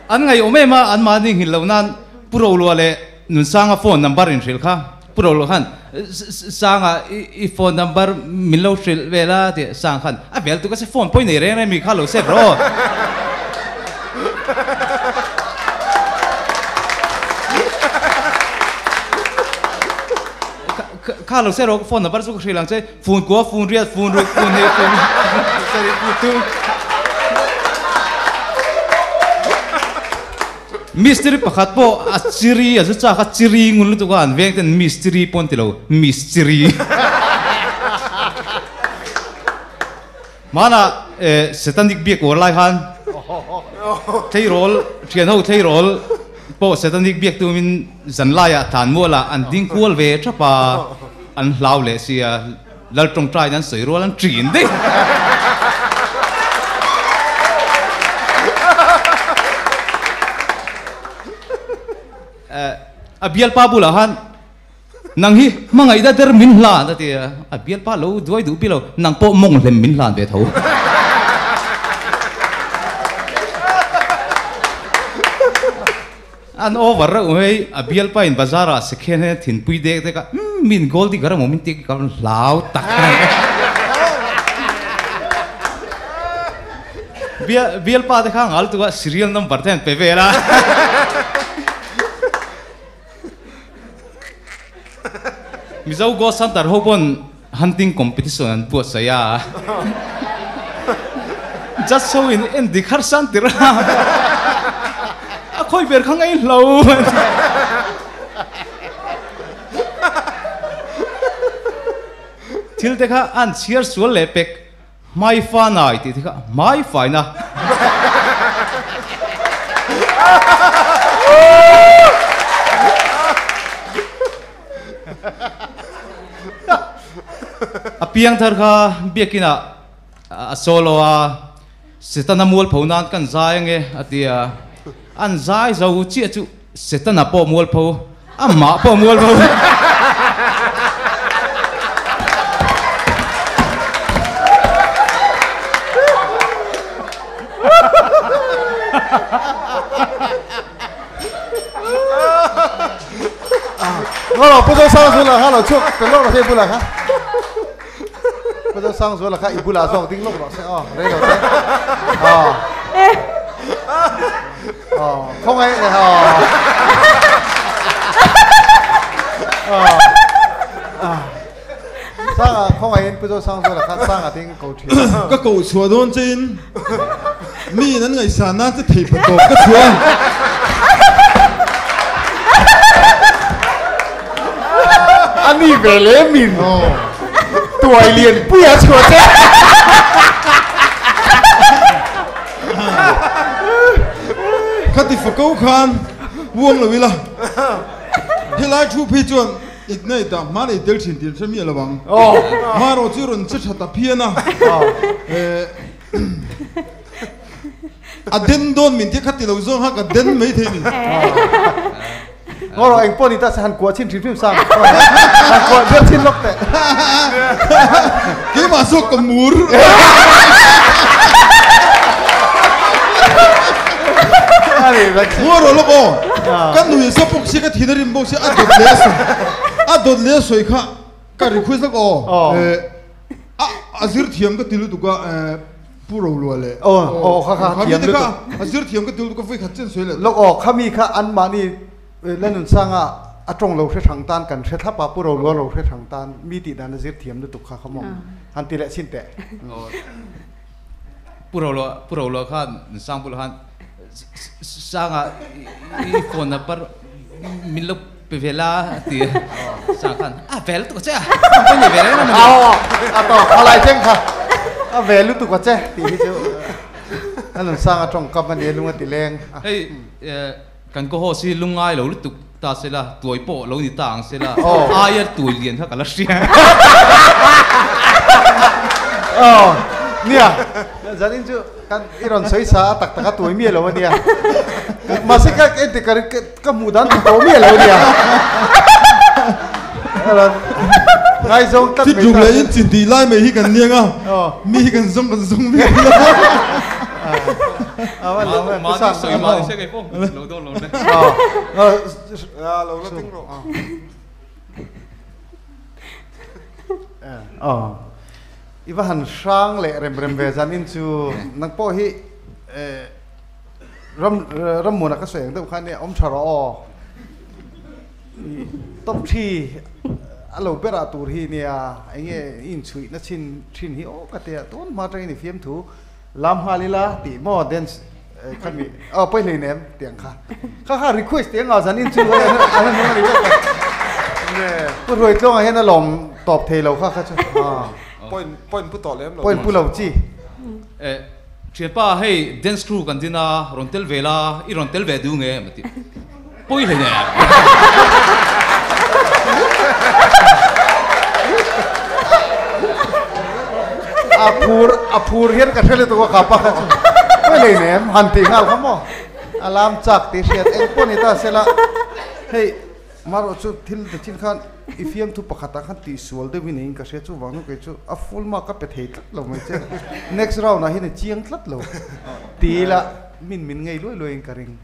an ngaih awm em a an mahni nghilh loh nan Pu Rolua leh Nunsanga phone number in hrilh kha Pu Rolua khan Sanga i phone number min lo hrilh vel a tih Sanga khan a vel tuk a se phone pawh i nei reng reng mi kha lo save rawh aw. Kha lo se rawh ka phone number chu ka hrilh ang che phone kua phone riat phone ruk phone hnih phone sarih phone thum Mistiri pakhat pawh a chiri a zu chak a chiri ngun lutuk a an veng ten mistiri pawh an ti lo mistiri Hmanah Satanic biak uar lai khan tleirawl thian ho tleirawl pawh Satanic biak tumin zan laiah tlan mualah an ding kual ve thap a, an hlau leh sia Lal tawngtaiin an sawi rual an ṭin daih. A bialpa bulah khan Nang hi hmangaih da der min hlan a ti a, a bialpa lo duai duh pi lo, nang pawh mawng hlem min hlan ve tho. An over reuh mai, a bialpa in bazar ah sekhen hian thinpui dek dek a, umm min gold digger emaw min tih ka rawn hlau tak. Bial bialpa te kha ngal tuk a serial number te an pe vel a. Mizo Ghost Hunter ho pawn hunting competition an buatsaih a. Judge ho in en dik harsa an ti reng a. A khawi ber kha ngaih hlo. Thil te kha an chhiar sual leh pek. Hmai fa nai tih te kha hmai faina. A piang thar kha biakin ah a solo a, Setana mualpho nan kan zai ange a ti a, an zai zo chiah chu Setana pawh mualpho, amah pawh mualpho. Ngolo pu zo sang zula kha lo chhuak pe lawk rawh se i bulah kha pu zo sang zula kha i bulah zawk ding lawk rawh se aw rei lo te aw aw khawngaih leh aw aw sanga khawngaihin pu zo sang zula kha sanga ding ko thin ka koh chhuah dawn che in mi in an ngaihsan nan che thei pawh tawp ka chhuah a ni ve le min tuai lian pui a chhuah che Khati fako khan puang lo ila helai thu phei chuan ignite ah hmanei tel thin tih an hre miah lo ang. Hmarawh chu rawn che tha ta phian a. A den dawn min tia khati lo zawng kha ka den mai thei ni. Ngaw rawh eng pawh ni ta se han kuah chhin hrim hrim sang. Han kuah deuh chhin lawk teh. Keimah zawk ka mur. Ngaw rawh lawk aw. Ka nui sa bawk sia ka thin a rim bawk sia a dawt leh a sawi a dawt leh a sawi kha ka request lawk aw. A a zir thiam ka ti lutuk a Pu Rolua leh Aw aw kha kha thiam lutuk a zir thiam ka ti lutuk a vawi khat chen sawi leh Lawk aw khami kha anmahni Lanunsanga a tawng lo hre hrang tan kan hre thlap a Pu Rolua lo hre hrang tan mi tih dan a zir thiam lutuk kha kha maw han ti leh chhin teh. Pu Rolua Pu Rolua khan Nunsang bulah khan Sanga i phone number min lo Pe ve la a ti a, Sang khan a ve lutuk a che a, Sang pawh ni ve reng a ni. Aw a tawk a lai thleng kha a ve lutuk a che tih hi chu a nun sang a tawngkam a nia lung a ti leng a. Hei kan kaw haw si lungngai lo lutuk ta se la, tuai pawh lo ni ta ang se la, aia tuai lian kha ka la hria. Aw nia zanin chu kan i rawn sawi sa a tak tak a tuai miah lo a nia mahse ka engtik ka Ka hmuh dan tha tawh miah lo nia. Ngaizawng tlat mai ta. Thil leh in chin tih lai mai hi kan liang a, mi hi kan zawng kan zawng miah lo. Mahni sawi mahni se kei pawh lo dawn lo le. Lo la ting rawh. I va han hrang leh rem rem ve zan in chu nang pawh hi Ram rammuana ka sawi ang deuh khan e awm tha rawh aw. Top thi a lo ber ah tur hi nia enge i inchhuih na chin thin hi aw ka tia tun hma atangin i fiamthu lam nghal ila tih maw dance khami aw pawi hlei nem tiang kha kha kha request tih anga zan in chu a la hnung a ni vek a pu Hruai Tluanga hian a lawm tawp thei lo kha kha chu point point pu tawh lem lo point pu lo chi. Thianpa hei dance crew kan din a, rawn tel ve la, i rawn tel ve duh nge em a ti. Pawi hle nen. A phur a phur hian ka hre lutuk a kapa kha chu. Pawi hlei nem han tih nghal kha maw. A lam chak tih hriat eng pawh ni ta sela hei Marawh chu thil ta chin khan i fiamthu pakhatah khan tihsual deuh hi niin ka hria, chuvang chu kei chu a full mark ka pe thei tlat lo mai che. Next round ah hian i chiang tlat lo ti ila min min ngei luai luai in ka ring.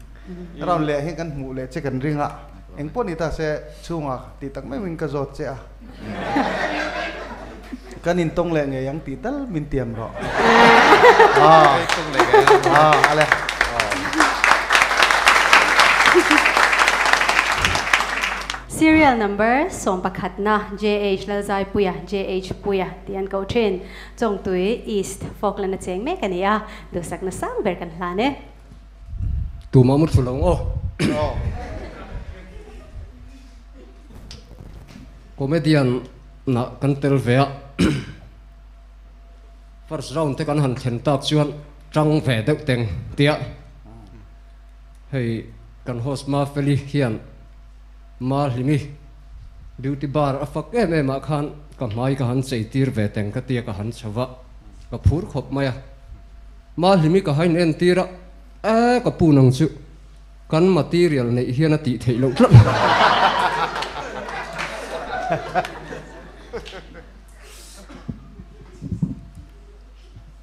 Round leh hi kan hmuh leh che kan ring a, eng pawh ni ta se chhungah tih tak meuhin ka zawt che a, kan intawng leh ngei ang tih tal min tiam rawh. Aa ale. Serial number sawmpakhatna JH Lalzaipuia, JH Puia tih an koh thin. Chawngtui East Falkland a cheng mek a ni a, duhsakna sang ber kan hlan e. Tumah mu thu lo aw. Comedian nah kan tel ve a, first round te kan han thlen tak chuan tang ve deuh teng tia hei kan host Mafeli hian Mahlimi beauty bar a fak em em ah khan ka hmai ka han chei tir ve teng ka tia ka han chho va, ka phur khawp mai a. Mahlimi ka hain en tir a, e ka pu nang chu kan material neih hian a tih theih loh tlat.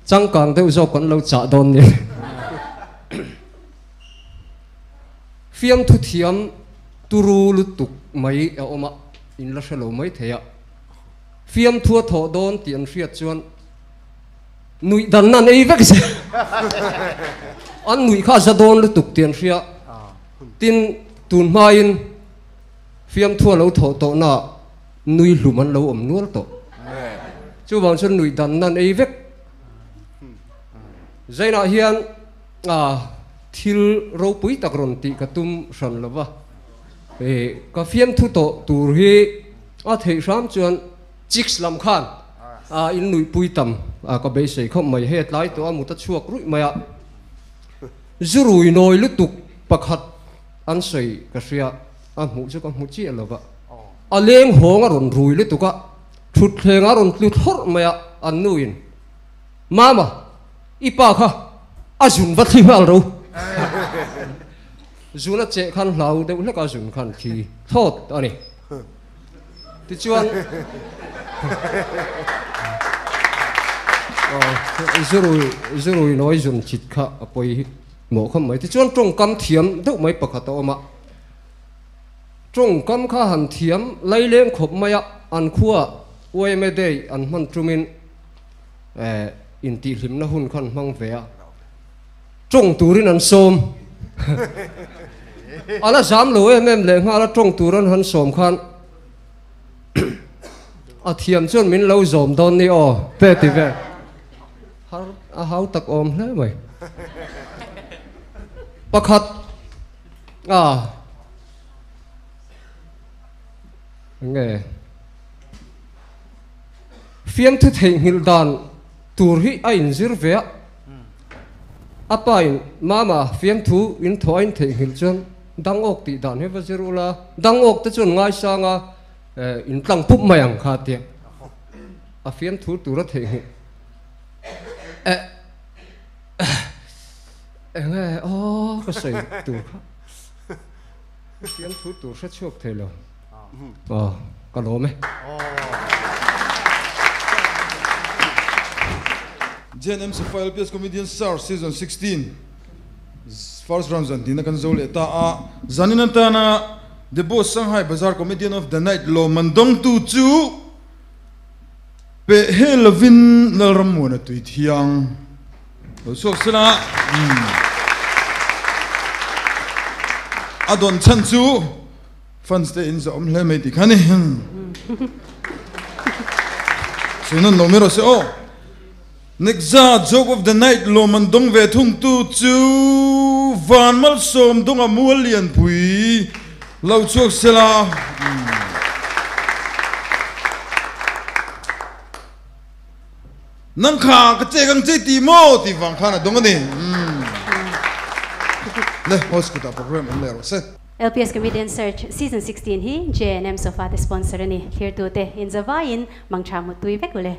Changkang deuh zawk kan lo chah dawn ni. Fiamthu thiam turu lutuk mai a awm a, in la hre lo mai thei a. Fiamthu a thawh dawn tih an hriat chuan nuih dan nan ei vek zel. An nuih kha a za dawn lutuk tih an hria. Tin, tun hmain fiamthu a lo thawh tawhnaah nui hlum an lo awm nual tawh. Chuvang chuan nuih dan nan ei vek. Zainah hian. Thil ropui tak rawn tih ka tum hran lo va, ka fiamthu tawh tur hi a theih hram chuan chicks lam khan in nuihpui tam ka beisei khawp mai. Hei a tlai tawh a, mut a chhuak ruih mai a, zu rui nawi lutuk pakhat an sawi ka hria, a hmuh chu ka hmu chiah lo va, a leng hawng a rawn rui lutuk a, thutthleng a rawn tlu thlawrh mai a, an nuin, Mama! I pa kha a zun va thli nghal ro. Zun a cheh khan hlau deuh hlek a zun khan thli thlawt a ni. Tichuan zurui zurui nawi zun chit kha a pawi mawh khawp mai. Tichuan tawngkam thiam deuh mai pakhat a awm a. Tawngkam kha han thiam laileng khawp mai a, an khua yma day an hman tumin Eh, intihhlimna hun khan hmang ve a, tawng turin an sawm. A la zam lo em em leh nghal a, tawng tur an han sawm khan a thiam chuan min lo zawm dawn ni aw te ti ve. Har a hau tak awm hle mai. Pakhat a nge. Fiamthu theihnghilh dan tur hi a inzir ve a, a pa in Mama fiamthu in thaw a in theihnghilh chuan dangawk tih dan hi va zir ula, dangawk te chuan ngaisang a in tlang pup mai ang kha tia a fiamthu tur a theihnghilh eh enge aw ka sawi tur kha fiamthu tur hre chhuak thei lo. Aw, ka lawm e. JNM Safa LPS Comedian Search Season 16 First Round zan tina kan zo leh ta a, zanin atana The Boss Shanghai Bazaar Comedian of the Night lawmman dawngtu chu peh he lovin Lalrammuana Tuithiang lo chhuak sela a dawn chhan chu Fans te in zawm hle mai tih kha ni. Sunan lo mi rawh se aw. Next-a Joke of the Night lawm an dawng ve thung tu chu Van Malsawm dawnga mual lianpui lo chhuak sela. Nang kha ka chek ang che ti maw tih vang khan a dawng a ni. Le host kutah program awm leh rawh se. LPS Comedian Search Season 16 hi JNM Sofa te sponsor a ni. Thlirtute inzavaiin mangtha mutpui vek u le.